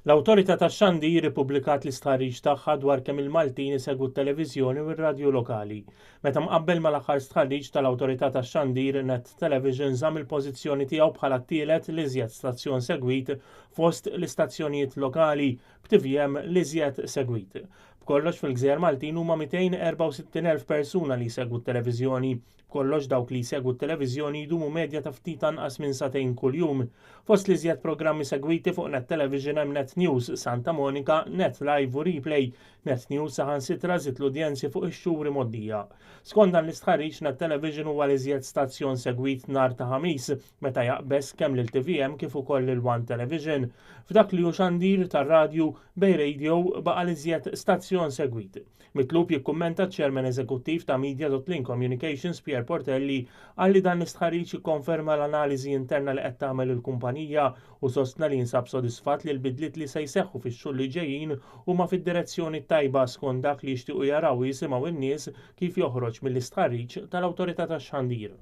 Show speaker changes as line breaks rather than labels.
L-Awtorità tax-Xandir ippubblikat l-istħarriġ tagħha dwar kemm il-Maltin isegwu t-televiżjoni u r-radju lokali. Meta mqabbel mal-aħħar stħarriġ tal-Awtorità tax-Xandir, Net Television żamm il-pożizzjoni tiegħu bħala t-tielet l-iżjed stazzjon segwit fost l-istazzjonijiet lokali, b'TVM l-iżjed segwit. B'kollox fil-Gżejjer Maltin huma 264,000 persuna li jsegwu t-televiżjoni. B'kollox dawk li jsegwu t-televiżjoni jdumu medja ta' ftit anqas minn sagħtejn kuljum. Fost l-iżjed programmi segwiti fuq Net Television hemm Net News, Santa Monica, Net Live u Replay. Net News saħansitra żied l-udjenzi fuq ix-xhur imgħoddija. Skont dan l-istħarriġ Net Television huwa l-iżjed stazzjon segwit nhar ta' Ħamis meta jaqbeż kemm lil tvm kif ukoll lil One Television. F'dak li hu xandir tar-radju, Bay Radio baqa' l-iżjed stazzjon segwit. Mitlub jikkummenta ċ-Chairman Eżekuttiv ta' Media.Link Communications Pierre Portelli qal li dan l-istħarriġ jikkonferma l-analiżi interna li qed tagħmel il-kumpanija u sostna li jinsab sodisfatt li l-bidliet li se jseħħu fix-xhur li ġejjin huma fid-direzzjoni t-tajba skont dak li jixtiequ jaraw u jisimgħu n-nies kif joħroġ mill-istħarriġ tal-Awtorità tax-Xandir.